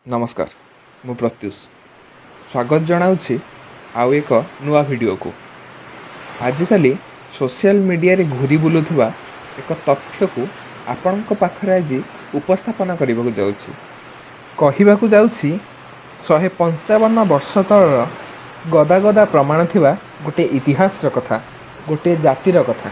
ନମସ୍କାର, ମୁଁ ପ୍ରତ୍ୟୁଷ ସ୍ୱାଗତ ଜଣାଉଛି ଆଉ ଏକ ନୂଆ ଭିଡ଼ିଓକୁ। ଆଜିକାଲି ସୋସିଆଲ ମିଡ଼ିଆରେ ଘୁରି ବୁଲୁଥିବା ଏକ ତଥ୍ୟକୁ ଆପଣଙ୍କ ପାଖରେ ଆଜି ଉପସ୍ଥାପନା କରିବାକୁ ଯାଉଛି। କହିବାକୁ ଯାଉଛି 155 ବର୍ଷ ତଳର ଗଦା ଗଦା ପ୍ରମାଣ ଥିବା ଗୋଟିଏ ଇତିହାସର କଥା, ଗୋଟିଏ ଜାତିର କଥା।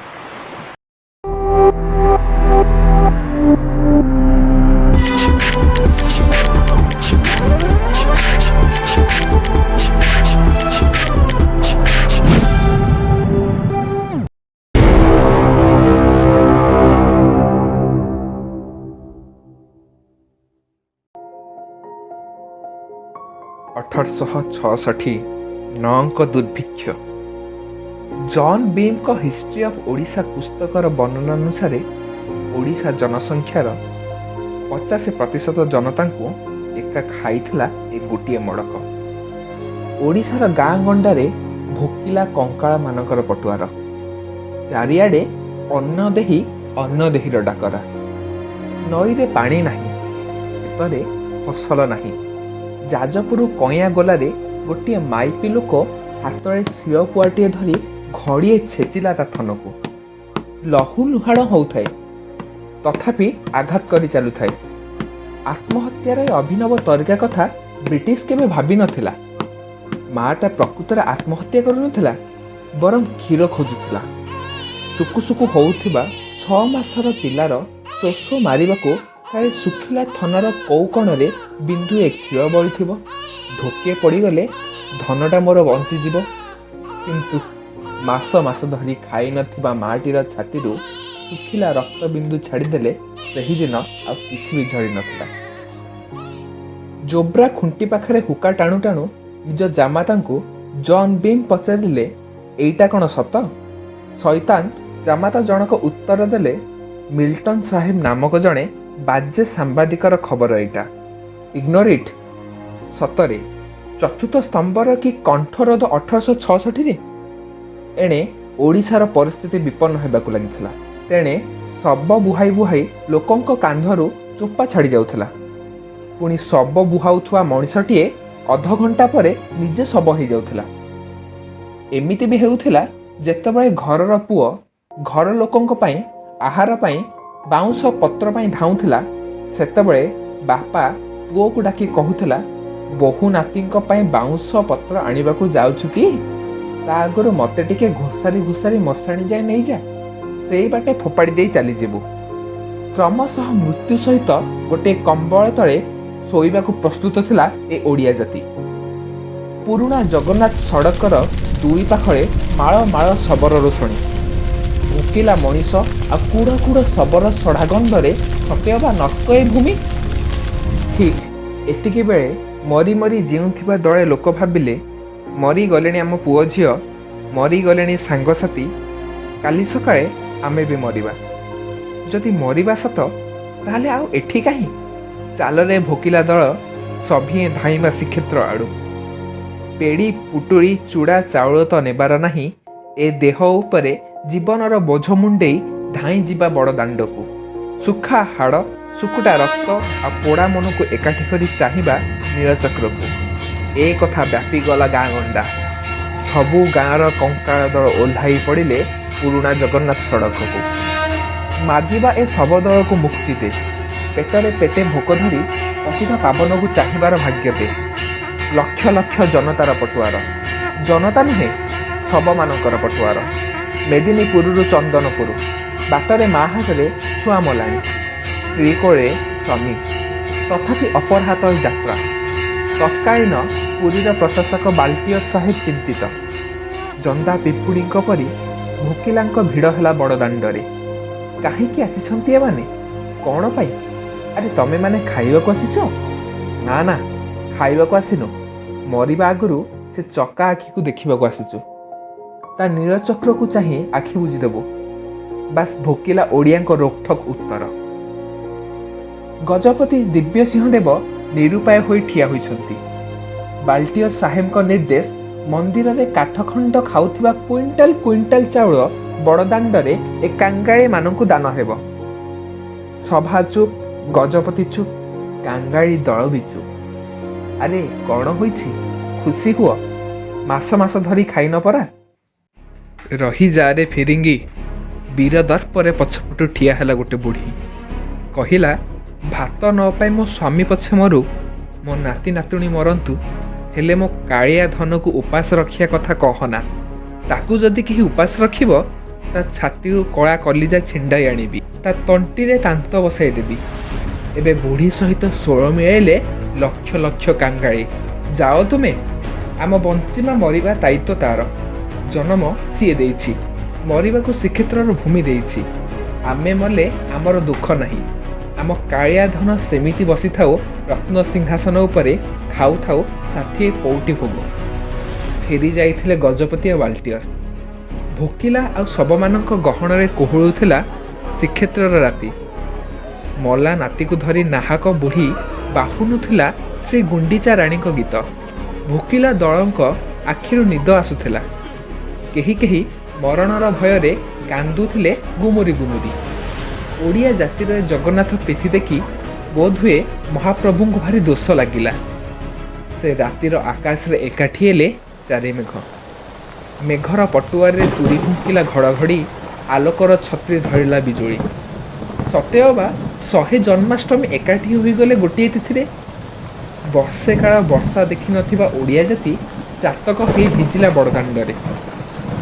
1866 ନଅଙ୍କ ଦୁର୍ଭିକ୍ଷ। ଜନ୍ ବିମ୍ଙ୍କ ହିଷ୍ଟ୍ରି ଅଫ୍ ଓଡ଼ିଶା ପୁସ୍ତକର ବର୍ଣ୍ଣନାନୁସାରେ ଓଡ଼ିଶା ଜନସଂଖ୍ୟାର 50% ଜନତାଙ୍କୁ ଏକା ଖାଇଥିଲା ଏ ଗୋଟିଏ ମଡ଼କ। ଓଡ଼ିଶାର ଗାଁ ଗଣ୍ଡାରେ ଭୋକିଲା କଙ୍କାଳମାନଙ୍କର ପଟୁଆର, ଚାରିଆଡ଼େ ଅନ୍ନ ଦେହି ଅନ୍ନ ଦେହିର ଡାକରା। ନଈରେ ପାଣି ନାହିଁ, କ୍ଷେତରେ ଫସଲ ନାହିଁ। ଯାଜପୁର କଇଁଆ ଗୋଲାରେ ଗୋଟିଏ ମାଇପି ଲୋକ ହାତରେ ଶିଳପୁଆଟିଏ ଧରି ଘଡ଼ିଏ ଛେଚିଲା ତା ଥନକୁ। ଲହୁ ଲୁହାଣ ହଉଥାଏ, ତଥାପି ଆଘାତ କରି ଚାଲୁଥାଏ। ଆତ୍ମହତ୍ୟାର ଏ ଅଭିନବ ତରିକା କଥା ବ୍ରିଟିଶ କେବେ ଭାବିନଥିଲା। ମାଟା ପ୍ରକୃତରେ ଆତ୍ମହତ୍ୟା କରୁନଥିଲା, ବରଂ କ୍ଷୀର ଖୋଜୁଥିଲା। ଶୁକୁ ଶୁକୁ ହଉଥିବା 6 ମାସର ପିଲାର ଶୋଷ ମାରିବାକୁ କାଳେ ଶୁଖିଲା ଥନର କୋଉ କଣରେ ବିନ୍ଦୁଏ କ୍ଷୀର ବଳିଥିବ, ଢୋକିଏ ପଡ଼ିଗଲେ ଧନଟା ମୋର ବଞ୍ଚିଯିବ। କିନ୍ତୁ ମାସ ମାସ ଧରି ଖାଇନଥିବା ମାଟିର ଛାତିରୁ ଶୁଖିଲା ରକ୍ତବିନ୍ଦୁ ଛାଡ଼ିଦେଲେ ସେହିଦିନ ଆଉ କିଛି ବି ଝରି ନଥିଲା। ଜୋବ୍ରା ଖୁଣ୍ଟି ପାଖରେ ହୁକା ଟାଣୁ ଟାଣୁ ନିଜ ଜାମାତାଙ୍କୁ ଜନ୍ ବିମ୍ ପଚାରିଲେ, ଏଇଟା କ'ଣ ସତ? ଶୈତାନ ଜାମାତା ଜଣକ ଉତ୍ତର ଦେଲେ, ମିଲ୍ଟନ ସାହେବ ନାମକ ଜଣେ ବାଜେ ସାମ୍ବାଦିକର ଖବର ଏଇଟା, ଇଗ୍ନୋର ଇଟ୍। ସତରେ ଚତୁର୍ଥ ସ୍ତମ୍ଭର କି କଣ୍ଠରୋଧ 1866ରେ? ଏଣେ ଓଡ଼ିଶାର ପରିସ୍ଥିତି ବିପନ୍ନ ହେବାକୁ ଲାଗିଥିଲା। ତେଣେ ଶବ ବୁହାଇ ବୁହାଇ ଲୋକଙ୍କ କାନ୍ଧରୁ ଚୋପା ଛାଡ଼ି ଯାଉଥିଲା। ପୁଣି ଶବ ବୁହାଉଥିବା ମଣିଷଟିଏ ଅଧଘଣ୍ଟା ପରେ ନିଜେ ଶବ ହେଇଯାଉଥିଲା। ଏମିତି ବି ହେଉଥିଲା, ଯେତେବେଳେ ଘରର ପୁଅ ଘର ଲୋକଙ୍କ ପାଇଁ ଆହାର ପାଇଁ ବାଉଁଶ ପତ୍ର ପାଇଁ ଧାଉଁଥିଲା, ସେତେବେଳେ ବାପା ପୁଅକୁ ଡାକି କହୁଥିଲା, ବୋହୂ ନାତିଙ୍କ ପାଇଁ ବାଉଁଶ ପତ୍ର ଆଣିବାକୁ ଯାଉଛୁ ଟି, ତା ଆଗରୁ ମୋତେ ଟିକେ ଘୋଷାରି ଘୋଷାରି ମଶାଣି ଯାଏ ନେଇଯା, ସେଇ ବାଟେ ଫୋପାଡ଼ି ଦେଇ ଚାଲିଯିବୁ। କ୍ରମଶଃ ମୃତ୍ୟୁ ସହିତ ଗୋଟିଏ କମ୍ବଳ ତଳେ ଶୋଇବାକୁ ପ୍ରସ୍ତୁତ ଥିଲା ଏ ଓଡ଼ିଆ ଜାତି। ପୁରୁଣା ଜଗନ୍ନାଥ ସଡ଼କର ଦୁଇ ପାଖରେ ମାଳ ମାଳ ଶବର ରୋଷଣୀ। ଭୋକିଲା ମଣିଷ ଆଉ କୁଢ଼ କୁଢ଼ ଶବର ସଢ଼ାଗନ୍ଧରେ ସତେ ଅବା ନର୍କ ଏ ଭୂମି। ଠିକ୍ ଏତିକି ବେଳେ ମରି ମରି ଜିଉଁଥିବା ଦଳେ ଲୋକ ଭାବିଲେ, ମରିଗଲେଣି ଆମ ପୁଅ ଝିଅ, ମରିଗଲେଣି ସାଙ୍ଗସାଥି, କାଲି ସକାଳେ ଆମେ ବି ମରିବା। ଯଦି ମରିବା ସତ, ତାହେଲେ ଆଉ ଏଠି କାହିଁ? ଚାଲରେ ଭୋକିଲା ଦଳ ସଭିଏଁ ଧାଇଁବା ଶ୍ରୀକ୍ଷେତ୍ର ଆଡ଼ୁ। ପେଡ଼ି ପୁଟୁଳି ଚୂଡ଼ା ଚାଉଳ ତ ନେବାର ନାହିଁ, ଏ ଦେହ ଉପରେ ଜୀବନର ବୋଝ ମୁଣ୍ଡେଇ ଧାଇଁ ଯିବା ବଡ଼ ଦାଣ୍ଡକୁ। ଶୁଖା ହାଡ଼, ଶୁକୁଟା ରକ୍ତ ଆଉ ପୋଡ଼ା ମନକୁ ଏକାଠି କରି ଚାହିଁବା ନୀଳଚକ୍ରକୁ। ଏ କଥା ବ୍ୟାପିଗଲା ଗାଁ ଗଣ୍ଡା। ସବୁ ଗାଁର କଙ୍କାଳ ଦଳ ଓହ୍ଲାଇ ପଡ଼ିଲେ ପୁରୁଣା ଜଗନ୍ନାଥ ସଡ଼କକୁ। ମାଗିବା ଏ ଶବଦଳକୁ ମୁକ୍ତି ଦେ, ପେଟରେ ପେଟେ ଭୋକ ଧରି ପତିତ ପାବନକୁ ଚାହିଁବାର ଭାଗ୍ୟ ଦେ। ଲକ୍ଷ ଲକ୍ଷ ଜନତାର ପଟୁଆର, ଜନତା ନୁହେଁ, ଶବମାନଙ୍କର ପଟୁଆର। ମେଦିନୀପୁରରୁ ଚନ୍ଦନପୁର ବାଟରେ ମା ହାତରେ ଛୁଆ ମଲାଣି, ସ୍ତ୍ରୀ କୋଳରେ ସ୍ୱାମୀ, ତଥାପି ଅପରହାତ ଏ ଯାତ୍ରା। ତତ୍କାଳୀନ ପୁରୀର ପ୍ରଶାସକ ବାଲ୍ଟିୟର ସାହେବ ଚିନ୍ତିତ। ଜନ୍ଦା ପିମ୍ପୁଡ଼ିଙ୍କ ପରି ଭୋକିଲାଙ୍କ ଭିଡ଼ ହେଲା ବଡ଼ ଦାଣ୍ଡରେ। କାହିଁକି ଆସିଛନ୍ତି ଏମାନେ? କ'ଣ ପାଇଁ? ଆରେ ତମେମାନେ ଖାଇବାକୁ ଆସିଛ? ନା ନା, ଖାଇବାକୁ ଆସିନୁ, ମରିବା ଆଗରୁ ସେ ଚକା ଆଖିକୁ ଦେଖିବାକୁ ଆସିଛୁ। ତା ନୀଳଚକ୍ରକୁ ଚାହିଁ ଆଖି ବୁଜିଦେବୁ। ବାସ୍, ଭୋକିଲା ଓଡ଼ିଆଙ୍କ ରୋକଠୋକ୍ ଉତ୍ତର। ଗଜପତି ଦିବ୍ୟସିଂହ ଦେବ ନିରୁପାୟ ହୋଇ ଠିଆ ହୋଇଛନ୍ତି। ବାଲ୍ଟିୟର ସାହେବଙ୍କ ନିର୍ଦ୍ଦେଶ, ମନ୍ଦିରରେ କାଠଖଣ୍ଡ ଖାଉଥିବା କୁଇଣ୍ଟାଲ କୁଇଣ୍ଟାଲ ଚାଉଳ ବଡ଼ଦାଣ୍ଡରେ ଏ କାଙ୍ଗାଳିମାନଙ୍କୁ ଦାନ ହେବ। ସଭା ଚୁପ୍, ଗଜପତି ଚୁପ୍, କାଙ୍ଗାଳି ଦଳ ବି ଚୁପ୍। ଆରେ କ'ଣ ହୋଇଛି, ଖୁସି ହୁଅ, ମାସ ମାସ ଧରି ଖାଇନ ପରା। ରହିଯାରେ ଫିରିଙ୍ଗି। ବୀର ଦର୍ପରେ ପଛପଟୁ ଠିଆ ହେଲା ଗୋଟେ ବୁଢ଼ୀ। କହିଲା, ଭାତ ନ ପାଇ ମୋ ସ୍ୱାମୀ ପଛେ ମରୁ, ମୋ ନାତି ନାତୁଣୀ ମରନ୍ତୁ, ହେଲେ ମୋ କାଳିଆ ଧନକୁ ଉପାସ ରଖିବା କଥା କହନା। ତାକୁ ଯଦି କେହି ଉପାସ ରଖିବ, ତା ଛାତିରୁ କଳା କଲିଜା ଛିଣ୍ଡାଇ ଆଣିବି, ତା ତଣ୍ଟିରେ ତାନ୍ତ ବସାଇ ଦେବି। ଏବେ ବୁଢ଼ୀ ସହିତ ଷୋଳ ମିଳାଇଲେ ଲକ୍ଷ ଲକ୍ଷ କାଙ୍ଗାଳି। ଯାଅ ତୁମେ, ଆମ ବଞ୍ଚିବା ମରିବା ଦାୟିତ୍ୱ ତାର। ଜନମ ସିଏ ଦେଇଛି, ମରିବାକୁ ଶ୍ରୀକ୍ଷେତ୍ରର ଭୂମି ଦେଇଛି। ଆମେ ମଲେ ଆମର ଦୁଃଖ ନାହିଁ। ଆମ କାଳିଆ ଧନ ସେମିତି ବସିଥାଉ ରତ୍ନ ସିଂହାସନ ଉପରେ, ଖାଉଥାଉ 60 ପଉଟି ଭୋଗ। ଫେରି ଯାଇଥିଲେ ଗଜପତି ଆଉ ବାଲ୍ଟିଅର। ଭୋକିଲା ଆଉ ଶବମାନଙ୍କ ଗହଣରେ କୁହୁଳୁଥିଲା ଶ୍ରୀକ୍ଷେତ୍ରର ରାତି। ମଲା ନାତିକୁ ଧରି ନାହାକ ବୁଢ଼ୀ ବାହୁନୁଥିଲା ଶ୍ରୀ ଗୁଣ୍ଡିଚା ରାଣୀଙ୍କ ଗୀତ। ଭୋକିଲା ଦଳଙ୍କ ଆଖିରୁ ନିଦ ଆସୁଥିଲା। କେହି କେହି ମରଣର ଭୟରେ କାନ୍ଦୁଥିଲେ ଗୁମୁରି ଗୁମୁରି। ଓଡ଼ିଆ ଜାତିର ଏ ଜଗନ୍ନାଥ ପ୍ରୀତି ଦେଖି ବୋଧହୁଏ ମହାପ୍ରଭୁଙ୍କୁ ଭାରି ଦୋଷ ଲାଗିଲା। ସେ ରାତିର ଆକାଶରେ ଏକାଠି ହେଲେ ଚାରି ମେଘ। ମେଘର ପଟୁଆରରେ ତୁରୀ ଫୁଙ୍କିଲା ଘଡ଼ଘଡ଼ି, ଆଲୋକର ଛତ୍ରୀ ଧରିଲା ବିଜୁଳି। ସତେ ଅବା 100 ଜନ୍ମାଷ୍ଟମୀ ଏକାଠି ହୋଇଗଲେ ଗୋଟିଏ ତିଥିରେ। ବର୍ଷେ କାଳ ବର୍ଷା ଦେଖିନଥିବା ଓଡ଼ିଆ ଜାତି ଚାତକ ହେଇ ଭିଜିଲା ବଡ଼ଦାଣ୍ଡରେ।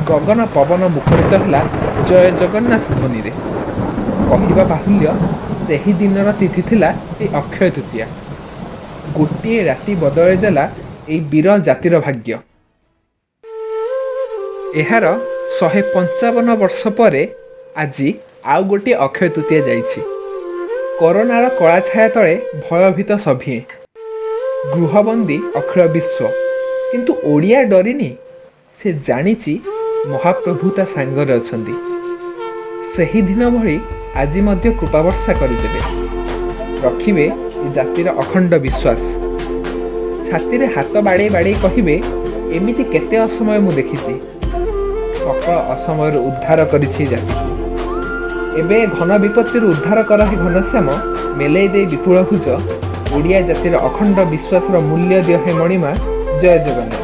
ଗଗନ ପବନ ମୁଖରିତ ହେଲା ଜୟ ଜଗନ୍ନାଥ ଧ୍ୱନିରେ। କହିବା ବାହୁଲ୍ୟ, ସେହି ଦିନର ତିଥି ଥିଲା ଏଇ ଅକ୍ଷୟ ତୃତୀୟା। ଗୋଟିଏ ରାତି ବଦଳାଇ ଦେଲା ଏଇ ବୀର ଜାତିର ଭାଗ୍ୟ। ଏହାର 155 ବର୍ଷ ପରେ ଆଜି ଆଉ ଗୋଟିଏ ଅକ୍ଷୟ ତୃତୀୟା ଯାଇଛି। କରୋନାର କଳା ଛାୟା ତଳେ ଭୟଭୀତ ସଭିଏଁ, ଗୃହବନ୍ଦୀ ଅଖିଳ ବିଶ୍ୱ। କିନ୍ତୁ ଓଡ଼ିଆ ଡରିନି। ସେ ଜାଣିଛି ମହାପ୍ରଭୁ ତା ସାଙ୍ଗରେ ଅଛନ୍ତି। ସେହିଦିନ ଭଳି ଆଜି ମଧ୍ୟ କୃପାବର୍ଷା କରିଦେବେ, ରଖିବେ ଏ ଜାତିର ଅଖଣ୍ଡ ବିଶ୍ୱାସ। ଛାତିରେ ହାତ ବାଡ଼େଇ ବାଡ଼େଇ କହିବେ, ଏମିତି କେତେ ଅସମୟ ମୁଁ ଦେଖିଛି, ସକଳ ଅସମୟରୁ ଉଦ୍ଧାର କରିଛି ଜାତିକୁ। ଏବେ ଘନ ବିପତ୍ତିରୁ ଉଦ୍ଧାର କର ହେ ଘନଶ୍ୟାମ, ମେଲେଇ ଦେଇ ବିପୁଳ ଭୁଜ, ଓଡ଼ିଆ ଜାତିର ଅଖଣ୍ଡ ବିଶ୍ୱାସର ମୂଲ୍ୟ ଦିଅ ହେ ମଣିମା। ଜୟ ଜଗନ୍ନାଥ।